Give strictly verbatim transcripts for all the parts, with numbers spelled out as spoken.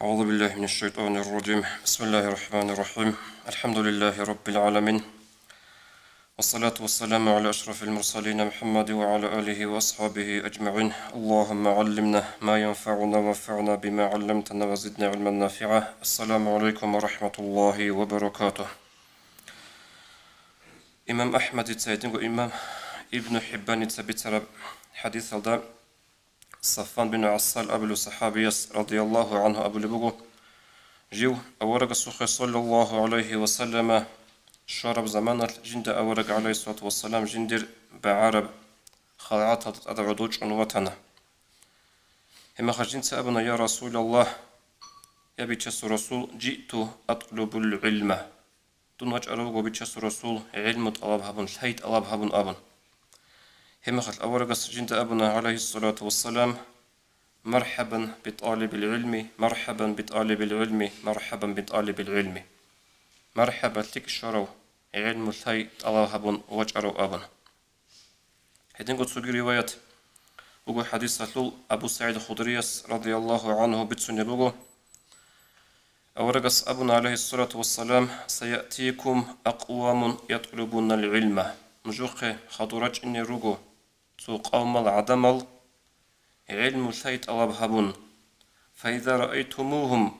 أعوذ بالله من الشيطان الرجيم. بسم الله الرحمن الرحيم. الحمد لله رب العالمين. والصلاة والسلام على أشرف المرسلين محمد وعلى آله وأصحابه أجمعين. اللهم علمنا ما ينفعنا وانفعنا بما علمتنا وزدنا علما نافعا. السلام عليكم ورحمة الله وبركاته. Имам Ахмадица гьединго имам Ибну ХӀиббаница бицараб хӀадисалда Сафван бин ГӀассал абулев сахӀабияс радияллагьу гӀангьу абулеб буго: жив аварагасухъе саллаллагьу гӀалайгьи ва саллама щвараб заманалъ жинда авараг гӀалайгьиссалату вассалам жиндир багӀараб халгӀаталда тӀада гӀодов чӀун ватана. Гьебмехалъ жинца абуна: «Я Расулаллагь, я Бичасул Расул, жиъту атлубул гӀилма». Дун вачӀарав вуго Бичасул Расул гӀилму тӀалаб гьабун, лъай тӀалаб гьабун абун. Гьебмехалъ аварагас жинда абуна, гӀалайгьиссалату вассалам: «Мархабан битӀалибил гӀилми, мархабан битӀалибил гӀилми, мархабан битӀалибил гӀилми». «МархӀаба, лъикӀ щварав, гӀилму лъай тӀалаб гьабун вачӀарав», – абун. Гьединго цоги риваят буго хӀадисалъул, Абу СагӀид Худрияс радияллагьу гӀангьу бицунеб буго, аварагас абуна, гӀалайгьиссалату вассалам: «Саятикум акъвамун ятлубунал гӀилма». Нужухъе хадур рачӀине руго цо къавмал гӀадамал, гӀилму лъай тӀалаб гьабун. «Фаиза раайтумугьум,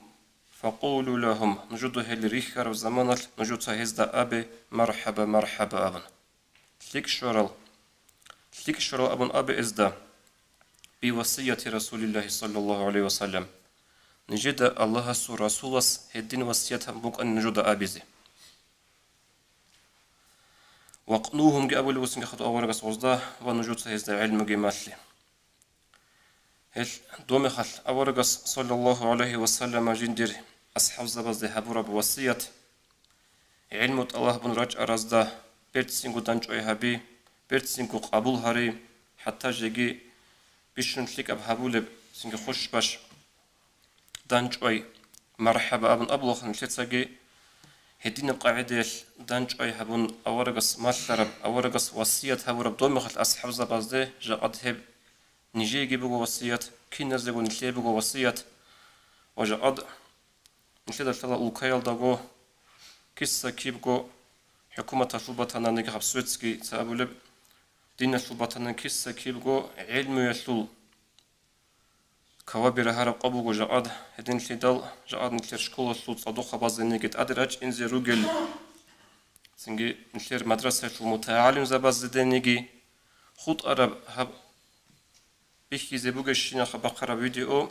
факъулу лагьум», нужеда гьел рихьараб заманалъ нужеца гьезда абе: «МархӀаба, мархӀаба», – абун. «ЛъикӀ щварал, лъикӀ щварал», – абун абе гьезда, «би васияти Расулиллагьи саллаллагьу гӀалайгьи ва саллам», нижеда Аллагьасул Расулас гьедин васият гьабун букӀана нужеда абизе. «Вакънугьумги», – абулеб буго цинги хадув аварагас гьезда, ва нужеца гьезда гӀилмуги малъе. Гьел домехалъ аварагас, саллаллагьу гӀалайгьи ва саллама, жиндир асхӀабзабазде гьабураб васият: гӀилму тӀалаб гьабун рачӀаразда берцинго дандчӀвай гьаби, берцинго къабул гьари, хӀатта жеги бищун лъикӀаб гьабулеб, цинги хушбаш дандчӀвай, мархӀаба абун абулаха нилъецаги. Гьединаб къагӀидаялъ дандчӀвай гьабун аварагас малъараб, аварагас васият гьабураб домехалъ асхӀабзабазде, жакъад гьеб нижееги буго васият, киназего нилъее буго васият, ва жакъад нилъеда лъала улкаялдаго киса-кибго, хӀукуматалъул батананиги гьаб светский ца абулеб, диналъул батананиги киса-кибго гӀелмуялъул каваби рагьараб къо буго жакъад, гьединлъидал жакъад нилъер школалъул цӀадухъабазениги тӀаде рачӀинзе ругел, цинги нилъер мадрасаялъул мутагӀалимзабазедениги хутӀараб гьаб бихьизе бугебщинаб бахъараб видео,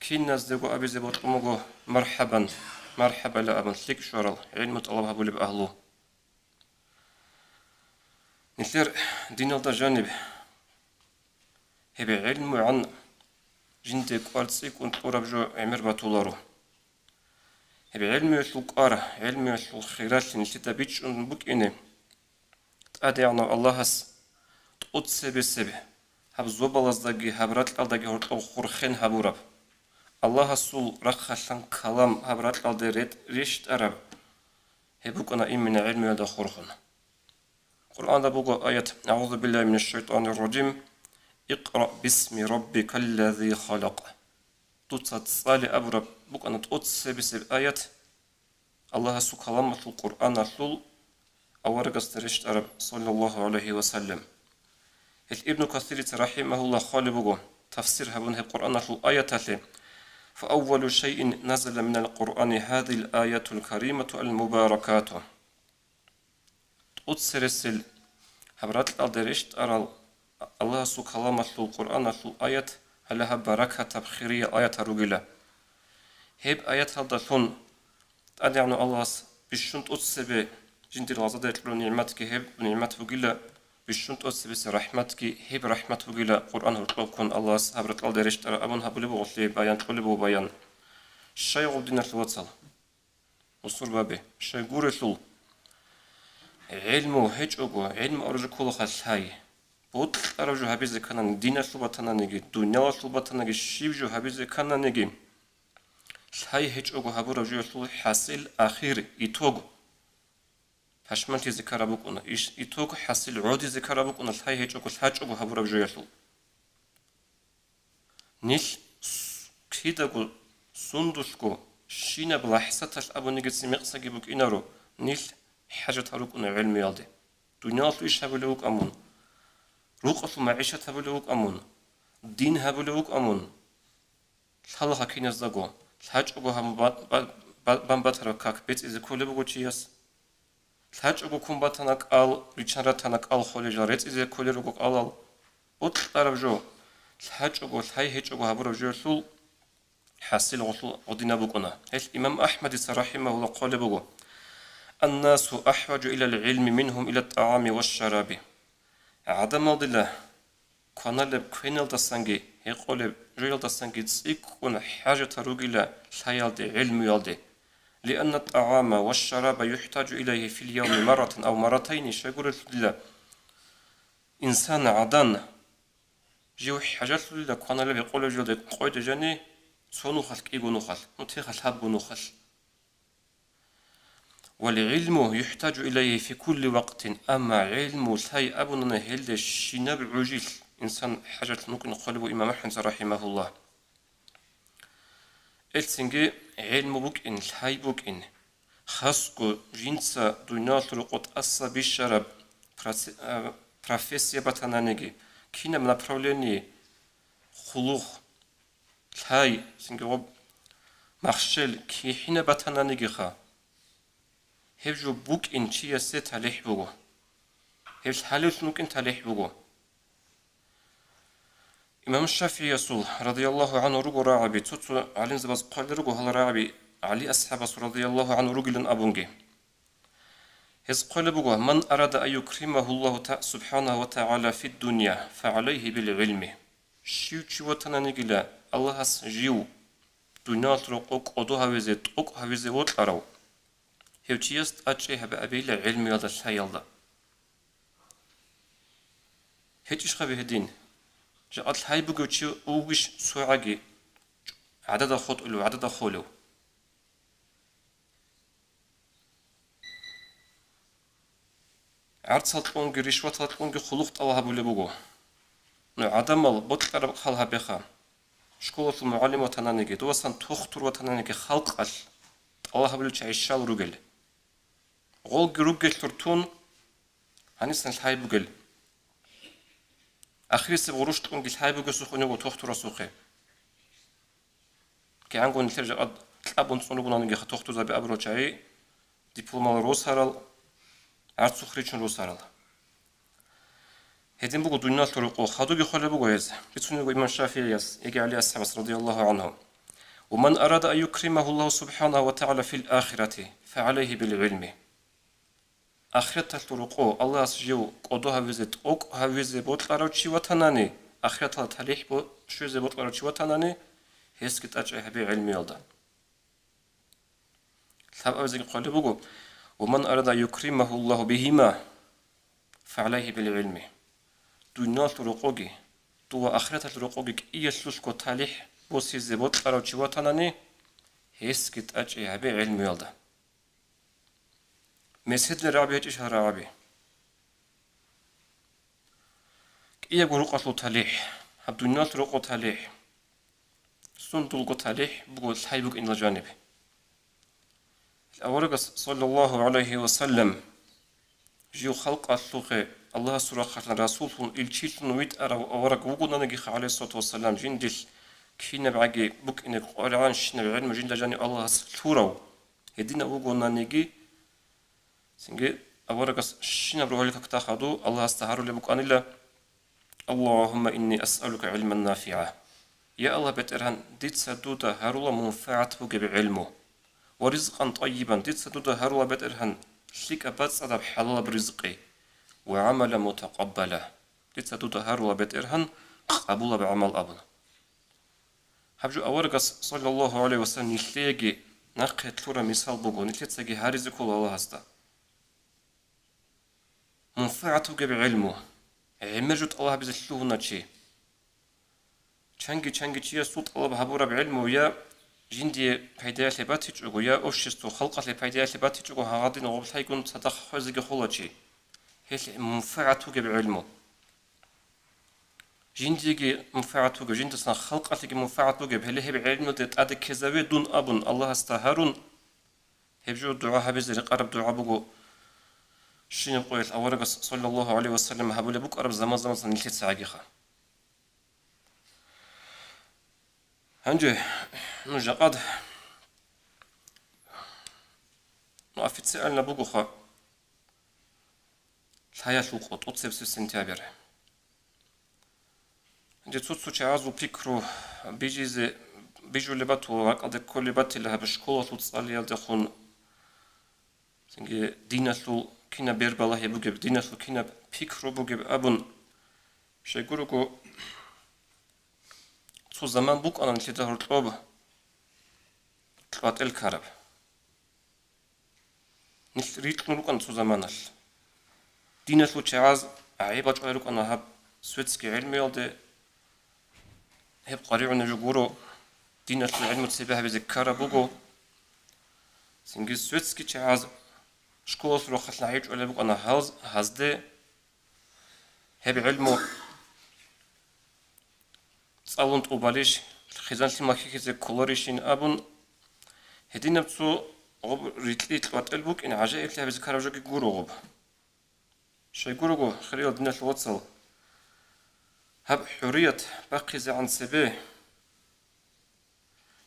киназдего абизе бокьун буго: «МархӀабан, мархӀабала», – абун, лъикӀ щварал, гӀилму тӀалаб гьабулеб агьлу. Нилъер диналда жаниб гьеб гӀилмугӀан жинде кӀвар цӀикӀкӀун кьураб жо гӀемер батуларо. Гьеб гӀилмуялъул кӀвар, гӀилмуялъул хиралъи нилъеда бичӀчӀун букӀине, ТӀадегӀанав Аллагьас тӀоцебесеб гьаб зобалаздаги гьаб ракьалдаги гьоркьоб хурхен гьабураб, Аллагьасул рахъалъан калам гьаб ракьалде ретӀ-, рещтӀараб, гьеб букӀана имина гӀилмуялда хурхун. Къуръанда буго аят: «АгӀузу биллагьи минаш шайтӀанир ражим. Икъра бисми раббикаллази халакъ». Дуца цӀале абураб букӀана тӀоцебесеб аят Аллагьасул каламалъул, Къуръаналъул, аварагасда рещтӀараб, саллаллагьу гӀалайгьи ва саллам. Гьел Ибну Касирица, рахӀимагьуллагь, хъвалеб буго, тафсир гьабун гьеб Къуръаналъул аяталъе: «Фа аввалу шайин назала минал Къуръани гьазигьил аятул каримату ал-мубаракату». ТӀоцересел гьаб ракьалде рещтӀарал Аллагьасул каламалъул, Къуръаналъул аят гьале гьаб баракатаб, хириял аятал ругила. Гьеб аяталдалъун ТӀадегӀанав Аллагьас бищун тӀоцебе жиндир лагъзадере кьураб нигӀматги гьеб нигӀмат бугила, бищун тӀоцебесеб рахӀматги гьеб рахӀмат бугила, Къуръан гьоркьоб ккун Аллагьас гьаб ракьалде рещтӀараб абун гьабулеб буго, гьелъие баян кьолеб буго баян. Щай гъуб, диналъул вацал? Бусурбаби, щай гурелъул, гӀилму гьечӀого, гӀилму аружу кколаха лъай. Бокьараб жо гьабизе ккананиги, диналъул батананиги, дуниялалъул батанаги, щиб жо гьабизе ккананиги, лъай гьечӀого гьабураб жоялъул хӀасил, ахир, итог, пашманлъизе ккараб букӀуна. Иш итог, хӀасил, гӀодизе ккараб букӀуна, лъай гьечӀого, лъачӀого гьабураб жоялъул. Нилъ с-, кидаго Сундулъго, щинаб лахӀзаталъ абунигицин мекъсаги букӀинаро, нилъ хӀажатал рукӀуна гӀелмуялде. Дуниялалъул иш гьабулев вукӀа мун, рукъалъул магӀишат гьабулев вукӀа мун, дин гьабулев вукӀа мун, лъалаха киназдаго, лъачӀого гьабун ба-, ба-, ба-, бан батараб как бецӀизе кколеб буго чияс. ЛъачӀого ккун батана кӀал, риччан ратана кӀал холел жал, рецӀизе кколел руго кӀалал. Бокьараб жо, лъачӀого, лъай гьечӀого гьабураб жоялъул хӀасил гъолъул гъодинаб букӀуна. Гьелъ имам АхӀмадица рахӀимагьуллагь хъолеб буго: «Аннасу ахӀважу илал гӀилми мингьум илат тӀагӀами ва шараби». ГӀадамалдила кваналеб квеналдасанги гьекъолеб жоялдасанги цӀикӀкӀун хӀажатал ругила лъаялде, гӀилмуялде. «Лианна тӀагӀама ва шараба юхӀтажу илайгьи фил явми марратан ав марратайни», щайгурелъул дила инсан, гӀадан, жив хӀажалъулила кваналеб гьекъолеб жоялде къойде жани цо нухалъ, кӀиго нухалъ, нутеха лъабго нухалъ. «Вал гӀилму юхӀтажу илайгьи фи кулли вакътин», амма гӀилму лъай абунани гьелде щинаб гӀужилъ инсан хӀажалъун вукӀин хъолеб буго имам АхӀмадица рахӀимагьуллагь. Элцинги гӀилму букӀин, лъай букӀин, хасго жинца дуниялалъул рокъо тӀаса бищараб проце-, а, профессия батананиги, кинаб направление, хъулухъ, лъай, цинги гъоб махщел кихӀинаб батананигиха, гьеб жо букӀин чиясе талихӀ буго. Гьеб лъалевлъун вукӀин талихӀ буго. Имам ШафигӀиясул, радияллагьу гӀангьу, руго рагӀаби, цо-цо гӀалимзабаз хъвалел руго гьал рагӀаби ГӀали асхӀабасул, радияллагьу гӀангьу, ругилан абунги. Гьез хъвалеб буго: «Ман арада ан юкримагьу Аллагьу та-, субхӀанагьу ва тагӀала фид дунья, фагӀалайгьи бил гӀилми». Щив чи ватананигила Аллагьас жив дуниялалъул рокъо кӀодо гьавизе, тӀокӀ гьавизе вокьарав, гьев чияс тӀадчӀей гьабе абейила гӀилмуялда, лъаялда. ГьечӀищ гьабе гьедин? Жакъа лъай бугев чи вугищ цогӀаги гӀадада хутӀулев, гӀадада холев? ГӀарцал кьунги, ришватал кьунги хъулухъ тӀалаб гьабулеб буго. Ну, гӀадамал, бокьараб хал гьабеха. Школалъул мугӀалим ватананиги, довасан тухтур ватананиги, халкъалъ тӀалаб гьабулел чагӀи щал ругел? Гъолги ругелъур тун, гьанисан лъай бугел. Ахирисеб гъурущ кьунги лъай бугесухъе унего тухтурасухъе. КигӀанго нилъер жакъа кьабун цӀун ругонаниги тухтурзаби абурал чагӀи, дипломал росарал, гӀарцухъ ричун росарал. Гьедин буго дуниялалъул рокъо, хадуги хъвалеб буго гьез, бицунеб буго имам ШафигӀияс яги ГӀали асхӀабас, радияллагьу гӀангьу: «Ва ман арада ан юкримагьу Аллагьу субхӀанагьу ва тагӀала фил ахирати, фагӀалайгьи бил гӀилми». Ахираталъул рокъо Аллагьас жив кӀодо гьавизе, тӀокӀ гьавизе бокьарав чи ватанани, ахираталда талихӀ бо-, щвезе бокьарав чи ватанани, гьесги тӀадчӀей гьабе гӀилмуялда. Лъабабизеги хъвалеб буго: «Ва ман арада ан юкримагьу Аллагьу бигьима, фагӀалайгьи бил гӀилми». Дуниялалъул рокъоги, дова ахираталъул рокъоги кӀиялъулъго талихӀ босизе бокьарав чи ватанани, гьесги тӀадчӀей гьабе гӀилмуялда. Меседлъи рагӀаби гьечӀищ гьал рагӀаби? КӀиябго рукъалъул талихӀ, гьаб дуниялалъул рокъо талихӀ, сундулго талихӀ буго лъай букӀинал жаниб. Аварагас, саллаллагьу гӀалайгьи ва саллам, жив халкъалъухъе Аллагьасул рахъалъан расуллъун, илчилъун витӀарав авараг вугонаниги, гӀалайгьиссалату вассалам, жиндилъ кинабгӀаги букӀине Къуръанщинаб гӀелму жинда жанив Аллагьас лъурав, гьединав вугонаниги, цинги аварагас щинаб рогьалил какда хадув Аллагьасда гьарулеб букӀанила: «Аллагьумма инни асъалука гӀилман нафигӀа». Я Аллагь, БетӀергьан, дица дуда гьарула мунфагӀат бугеб гӀелму. «Ва ризкъан тӀайибан», дица дуда гьарула, БетӀергьан, лъикӀаб бацӀцӀадаб хӀалалаб ризкъи. «Ва гӀамалан мутакъаббала», дица дуда гьарула, БетӀергьан, къабулаб гӀамал абун. Гьаб жо аварагас, саллаллагьу гӀалайгьи ва саллам, нилъееги нахъе лъураб мисал буго, нилъецаги гьаризе ккола Аллагьасда. МунфагӀат бугеб гӀелму, гӀемер жо тӀалаб гьабизе лъугьуна чи. Чанги-чанги чиясул тӀалаб гьабураб гӀелму я жиндие пайдаялъе батичӀого, я общество, халкъалъе пайдаялъе батичӀого гьагъадин гъоблъайгун цадахъ хвезеги хола чи. Гьелъ мунфагӀат бугеб гӀелму. жиндиеги мунфагӀат бугеб, жиндасан халкъалъеги мунфагӀат бугеб, гьеле гьеб гӀелмуде тӀаде ккезаве дун абун Аллагьасда гьарун, гьеб жо дугӀа гьабизе рекъараб дугӀа буго, щинаб къоялъ аварагас, саллаллагьу гӀалайгьи ва саллам, гьабулеб букӀараб заман-заманалда нилъеца гӀагиха. Гьанже, ну, жакъад, ну, официально бугоха, лъаялъул къо, тӀоцебесеб сентябрь. Гьанже цо-цо чагӀазул пикру бижизе, бижулеб батула, ракӀалде кколеб батила гьаб школалъул цӀалиялдехун, цинги диналъул кинаб бербалагьи бугеб, диналъул кинаб пикру бугеб абун. Щайгурого, цо заман букӀана нилъеда гьоркьоб кьватӀел ккараб. Нилъ рикьун рукӀана цо заманалъ. Диналъул чагӀаз гӀайиб бачӀунел рукӀана гьаб светский гӀелмуялде. Гьеб къваригӀунеб жо гуро, диналъул гӀелму цебе гьабизе ккараб буго. Цинги светский чагӀаз школалъул рахъалъ гӀайиб чӀвалеб букӀана гьаз-, гьазде. Гьеб гӀелму цӀалун тӀубалищ, хъизан-лъимал хьихьизе кколарищин абун, гьединаб цо гъоб рикьи кьватӀел букӀин гӀажаиблъи гьабизе ккараб жоги гуро гъоб. Щайгурого, хириял диналъул вацал, гьаб хӀурият бахъизегӀан цебе,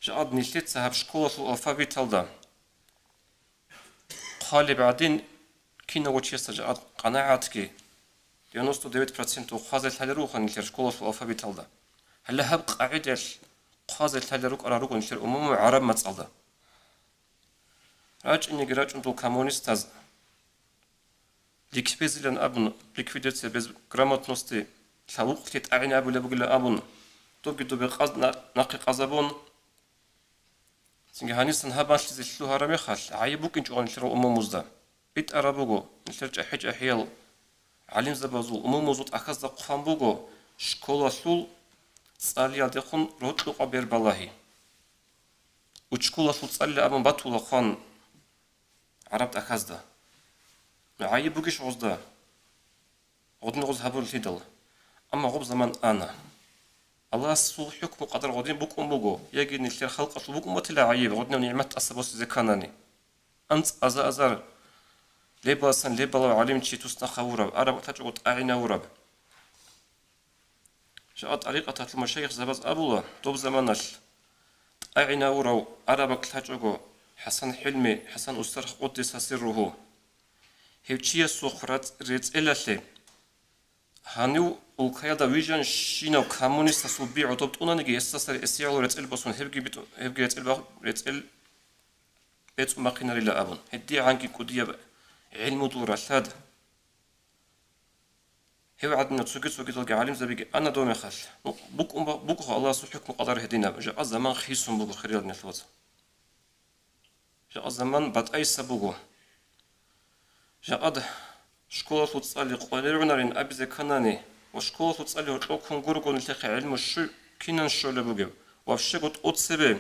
жакъад нилъеца гьаб школалъул алфавиталда хъвалеб гӀадин, кинавго чиясда жакъад къанагӀатги, девяносто девять процентов хъвазе лъалел руго нилъер школалъул алфавиталда. Гьале гьаб къагӀидаялъ хъвазе лъалел рукӀарал руго нилъер умуму гӀараб мацӀалда. РачӀинеги рачӀун дол коммунистаз ликбезилан абун, ликвидация без грамотности, лъавукълъи тӀагӀин абулеб бугила абун, добги добе къаз-, на-, нахъе къазабун, цинги гьанисан гьаб малъизе лъугьараб мехалъ, гӀайиб букӀинчӀо нилъер умумузда. БитӀараб буго, нилъер чӀахӀи-чӀахӀиял гӀалимзабазул, умумузул тӀахьазда хъван буго школалъул цӀалиялдехун рокьукъа бербалагьи. Учкулалъул цӀалила абун батула хъван гӀараб тӀахьазда. Ну, гӀайиб бугищ гъозда? Гъодин гъоз гьабуралъидал. Амма гъоб заман ана. Аллагьасул хӀукму къадар гъодин букӀун буго, яги нилъер халкъалъул букӀун батила гӀайиб, гъодинав нигӀмат тӀаса босизе кканани. АнцӀ аза-азар, лебаласан лебалав гӀалимчи туснахъ гьавураб, араб лъачӀого тӀагӀинавураб. Жакъа тӀарикъаталъул машайихзабаз абула, доб заманалъ тӀагӀинавурав араб лъачӀого ХӀасан ХӀилми, ХӀасан устар къуддиса сирругьу. Гьев чиясухъ рац-, рецӀелалъе, гьанив улкаялда вижанщинав коммунистасул би гӀодоб тӀунаниги, гьесдаса эсегӀул рецӀел босун, гьебги битӀу-, гьебги рецӀел бах-, рецӀел бецӀун бахъинарила абун, гьедигӀанги кӀудияб гӀилмудул ралъад. Гьев гӀадинав цоги-цогидалги гӀалимзабиги ана дов мехалъ. Ну, букӀун ба-, букӀха Аллагьасул хӀукму къадар гьединаб, жакъа заман хисун буго, хириял диналъул вацал. Жакъа заман батӀайса буго. Жакъад школалъул цӀали къваригӀунарин абизе кканани ва школалъул цӀали гьоркьоб ккун гурого нилъехъе гӀилму щу-, кинан щолеб бугеб? Вообще-го тӀоцебе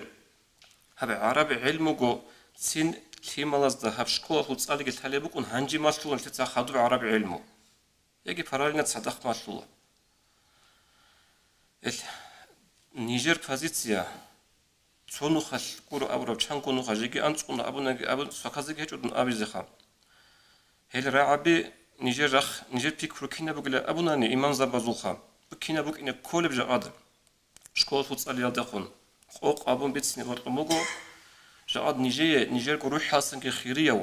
гьаб гӀараб гӀилмуго цин лъималазда гьаб школалъул цӀалиги лъалеб букӀун, гьанже малъула нилъеца хадуб гӀараб гӀилму. Яги параллельно цадахъ малъула. Ил нижер позиция, цо нухалъ гуро абураб, чанго нуха жеги анцӀгун абунаги абун, сваказеги гьечӀо дун абизеха. Гьел рагӀаби нижер рахъ, нижер пикру кинаб бугила абунани имамзабазулха, кинаб букӀине кколеб жакъад школалъул цӀалиялдехун къокъ абун бицине бокьун буго, жакъад нижее нижерго рухӀалсанги хирияв.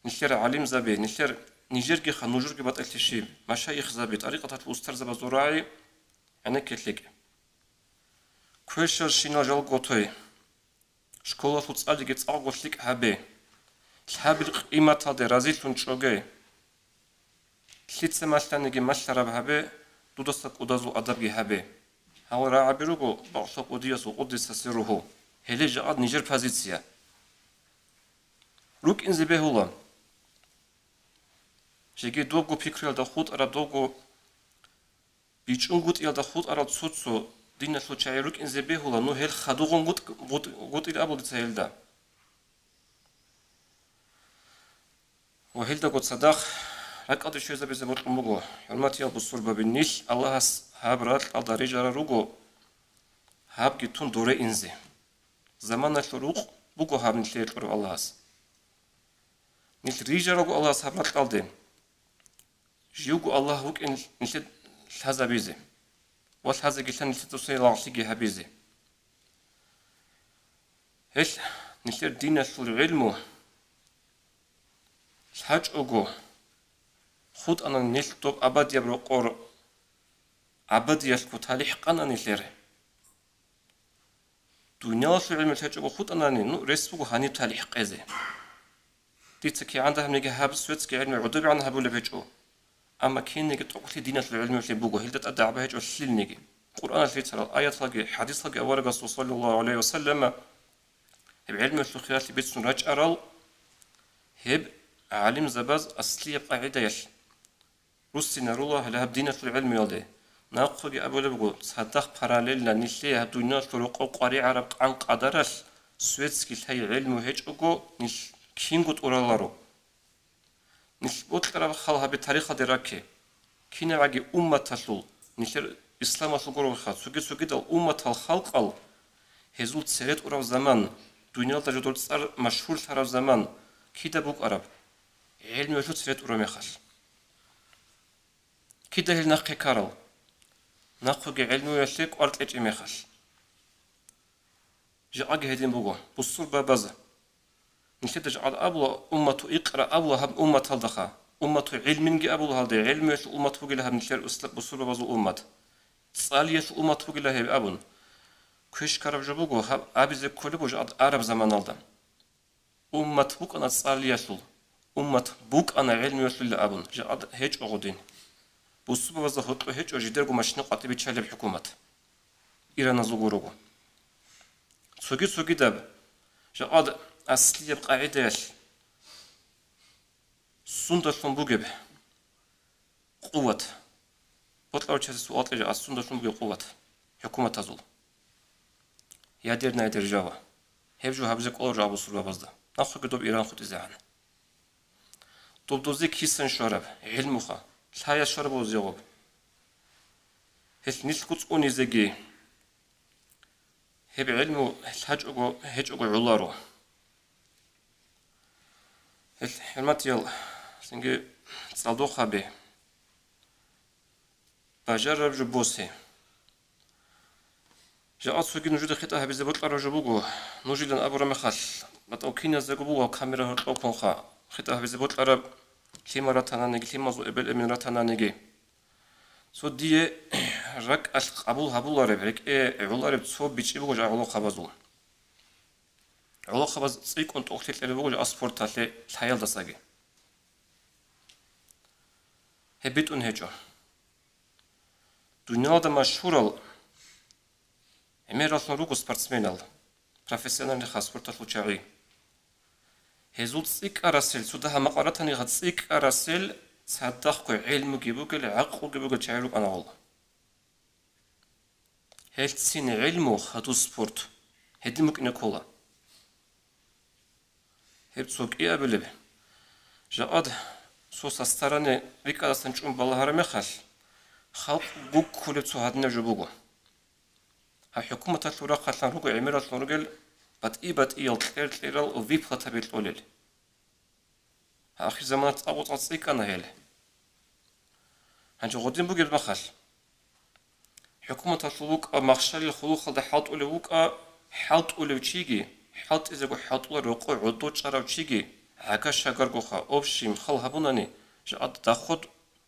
Нилъер гӀалимзаби, нилъер нижергиха нужерги батӀалъи щиб, машайихзаби, тӀарикъаталъул устарзабазул рагӀи гӀенекке лъикӀ. Квешарщинал жалго той, школалъул цӀалиги цӀакъго лъикӀ гьабе, лъабил къиматалде разилъун чӀоге. Лъица малъаниги малъараб гьабе, дудаса кӀудазул адабги гьабе. Гьал рагӀаби руго бакълъа кӀудиясул къуддиса сирругьу. Гьеле жакъад нижер позиция. РукӀинзе бегьула. Жеги добго пикруялда хутӀараб, добго бичӀчӀунгутӀиялда хутӀарал цо-цо диналъул чагӀи рукӀинзе бегьула, ну гьел хадугъун гутӀ-, гутӀ-, гутӀил абул дица гьелда. Ва гьелдаго цадахъ РакӀалде щвезабизе бокьун буго, хӀурматиял бусурбаби, нилъ Аллагьас гьаб ракьалда рижарал руго, гьабги тун доре инзе. Заманалъул рукъ буго гьаб нилъее кьураб Аллагьас. Нилъ рижаралго Аллагьас гьаб ракьалде, живго Аллагь вукӀин нилъее лъазабизе ва лъазегилан нилъеца цоцазда лагълъиги гьабизе. Гьелъ нилъер диналъул гӀилму лъачӀого хутӀана нилъ доб абадияб рокъор, абадиялъго талихӀ къана нилъер. Дуниялалъул гӀилму лъачӀого хутӀанани, ну, рес буго гьаниб талихӀ къезе. Дица кигӀан дагьабниги гьаб светский гӀилму гӀодобегӀан гьабулеб гьечӀо. Амма кинниги тӀокӀлъи диналъул гӀилмуялъе буго, гьелда тӀад дагӀба гьечӀо лъилниги. Къуръаналъ рицарал аяталги, хӀадисалги аварагасул саллаллагьу гӀалайгьи ва саллама гьеб гӀилмуялъул хиралъи бицун рачӀарал, гьеб гӀалимзабаз аслияб къагӀидаялъ руссинарула гьале гьаб диналъул гӀилмуялде. Нахъеги абулеб буго, цадахъ параллельно нилъее гьаб дуниялалъул рокъоб къваригӀараб къан-къадаралъ светский лъай гӀилму гьечӀого, нилъ кинго тӀураларо. Нилъ бокьараб хал гьабе тарихалде ракке. КинабгӀаги умматалъул, нилъер исламалъул гуроха, цоги-цогидал умматал халкъал гьезул цере тӀураб заман, дуниялда жодор цӀар машгьурлъараб заман кида букӀараб? ГӀилмуялъул цере тӀураб мехалъ. Кида гьел нахъе ккарал? Нахъеги гӀилмуялъе кӀвар кьечӀеб мехалъ. Жакъаги гьедин буго, бусурбабаз. Нилъеда жакъа абула, уммату икъра абула гьаб умматалдаха. Уммату гӀилминги абула гьалде, гӀилмуялъул уммат бугила гьаб нилъер ислам бусурбабазул уммат. ЦӀалиялъул уммат бугила гьеб абун. Квешкараб жо буго, гьаб абизе кколеб буго жакъа араб заманалда. Уммат букӀана цӀалиялъул, уммат букӀана гӀилмуялъулила абун, жакъа гьечӀо гъудин. Бусурбабазда гьоркьо гьечӀо жидерго машина къватӀибе биччалеб хӀукумат. Ираназул гурого. Цоги-цогидаб, жакъа аслияб къагӀидаялъ сундалъун бугеб къуват. Бокьарав чиясе суал кьеже, аслундалъун бугеб къуват хӀукуматазул. Ядерная держава. Гьеб жо гьабизе кӀоларо жакъа бусурбабазда. Нахъеги доб Иран хутӀизегӀан. Доб дозе кисан щвараб гӀилмуха, лъая щвараб гъозегъуб. Гьелъ нилъго цӀунизеги гьеб гӀилму лъачӀого гьечӀого гӀоларо. Гьелъ, хӀурматиял, цинги цӀалдохъаби, бажарараб жо босе. Жакъа цоги нужеда хитӀа гьабизе бокьараб жо буго, нужилан абураб мехалъ, батӀав киназего буго камера гьоркьов ккунха, хитӀа гьабизе бокьараб, лъимал ратананиги, лъималазул эбел-эмен ратананиги. Цо дие ракӀалъ къабул гьабулареб, рекӀее гӀолареб цо бичӀчӀи буго жакъа гӀолохъабазул. ГӀолохъабаз цӀикӀкӀун тӀокӀлъи кьелеб буго жакъа спорталъе лъаялдасаги. Гьеб битӀун гьечӀо. Дуниялда машгьурал гӀемераллъун руго спортсменал, профессиональный хас спорталъул чагӀи. Гьезул цӀикӀкӀарасел, цо дагьа-макъ ратаниха, цӀикӀкӀарасел цадахъго гӀилмуги бугел, гӀакълуги бугел чагӀи рукӀана гъола. Гьелъцин гӀилму хадуб спорт гьедин букӀине ккола. Гьеб цо кӀиабилеб. Жакъад цо састарани рикӀкӀадасан чӀун балагьараб мехалъ, халкъ гуккулеб цо гьадинаб жо буго. Гьаб хӀукуматалъул рахъалъан руго гӀемераллъун ругел батӀи-батӀиял кьер-кьерал выплатаби кьолел. Ахирзаманалъ цӀакъ-цӀакъ цӀикӀкӀана гьел. Гьанже гъодин бугеб мехалъ, хӀукуматалъул вукӀа, махщалил хъулухъалда хӀалтӀулев вукӀа, хӀалтӀулев чиги, хӀалтӀизего хӀалтӀуларев рокъов гӀодов чӀарав чиги, гӀага-шагаргоха, общий хал гьабунани, жакъа доход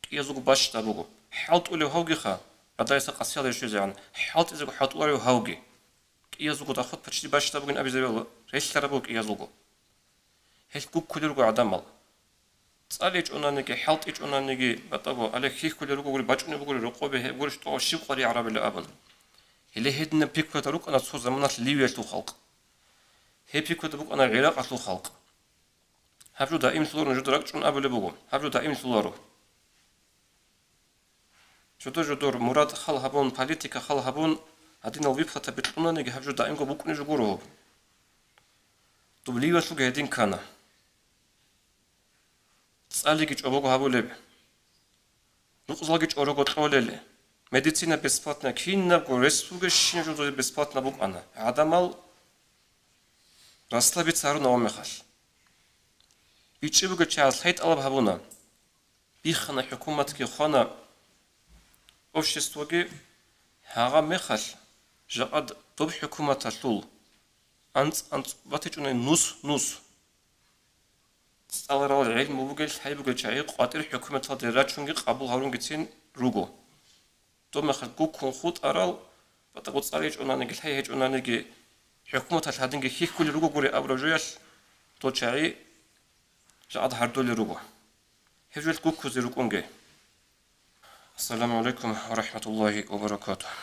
кӀиязулго бащдаб буго. ХӀалтӀулев гьавгиха, гӀадайса къасиялда щвезегӀан, хӀалтӀизего хӀалтӀуларев гьавги. КӀиязулго доход почти бащдаб бугин абизе бегьула, релълъараб буго кӀиязулго. Гьелъ гуккулел руго гӀадамал. ЦӀаличӀонаниги, хӀалтӀичӀонаниги, батӀаго, гьале хьихьулел ругогури, бачӀунеб бугури рокъобе, гьеб гурищ тӀо щиб къваригӀарабила абун. Гьеле гьединаб пикруялда рукӀана цо заманалъ Ливиялъул халкъ. Гьеб пикруялда букӀана ГӀиракъалъул халкъ. Гьаб жо даимлъуларо, нужеда ракӀчӀун абулеб буго, гьаб жо даимлъуларо. Жодор-жодор мурад хал гьабун, политика хал гьабун, гьадинал выплата бикьунаниги, гьаб жо даимго букӀунеб жо гуро гьоб. Дублиялъулги гьедин ккана. ЦӀалиги чӀобого гьабулеб, нукъзалги чӀорого кьолел, медицина бесплатна, кинабго рес бугебщинаб жо бесплатна букӀана. ГӀадамал расслабиться гьаруна гьеб мехалъ. БичӀчӀи бугел чагӀаз лъай тӀалаб гьабуна. Биххана хӀукуматги, хвана обществоги. Гьагъаб мехалъ жакъа доб хӀукуматалъул анцӀ-анцӀ батичӀунай нус-нус. ЦӀаларал гӀелму бугел, лъай бугел чагӀи къватӀир хӀукуматалде рачунги къабул гьарунгицин руго. Доб мехалъ гуккун хутӀарал, батӀа-, цӀар гьечӀонаниги, лъай гьечӀонаниги, хӀукуматалъ гьадинги хьихьулел ругогури абураб жоялъ, дол чагӀи жакъа гьардулел руго. Гьеб жоялъ гуккузе рукӀунге. Ассаламу гӀалайкум ва рахӀматуллагьи ва баракатугь.